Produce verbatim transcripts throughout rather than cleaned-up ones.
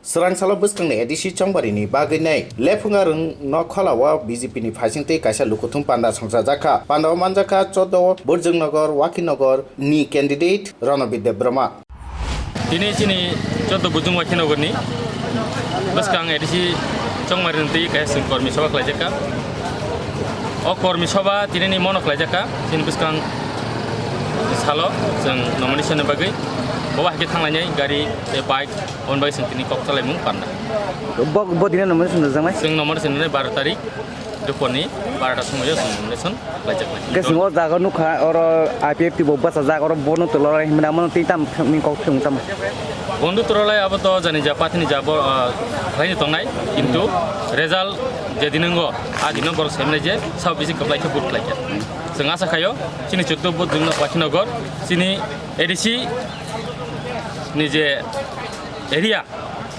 Swrang salo bwskangni A D C chongbarini bagwi nai lephunga rwngno kholao B J P ni phaisingtwi kaisa lukuthum panda songchajakha. Pandao manjakha Choddo Burjungnogor, Wakhinogor ni candidate Ronobir Debbarma. Tini chini Choddo Burjung Wakhinogorni bwskang A D C chongbarini twi kaisa kormi sabha khlaijakha. O kormi sabha tinini mono khlaijakha, chini bwskang salo chwng nomination ni bagwi. Bo bahai khe thanglainai gari tei bike. Oboni bagwi chwng tini kok salaimung panda. Bo, bo dino nomination rwjaknai? Chwng nomination rwnai baro tarik, duponi barota somoio chwng nomination khlaijaknai. Hwnkhe chwng o jaga nukha, oro I P F T bo bachajak, oro bono tololai hinmani amo twi tam ni kok thung tamo. Bondo tololai abo to jani ja party ni ja bo, ah, khlaini tongnai, kintu result je dinango, a dino borok saimanai je sabo bisi kwplai khe vote khlaikha. Chwng asa khaio, chini Choddo Burjung Wakhinogor, chini A D C ni je area,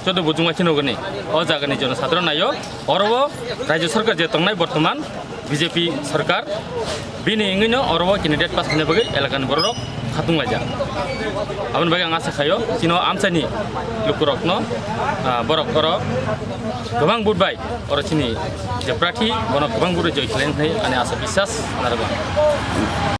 Choddo Burjung Wakhinogorni, o jagani jono sadharo naio, oro o Rajya Sarkar je tongnai bortoman B J P sarkar, bini wngwino oro o candidate pass khaina bagwi elakani bororok khatung laijak. Aboni bagwi ang asa khaio, chino amchaini lukurokno, ah, borok oro kwbang vote bai oro chini je prarthi, bono kwbang vote bai joy khlainai hwnwi ani asa biswas narwgo.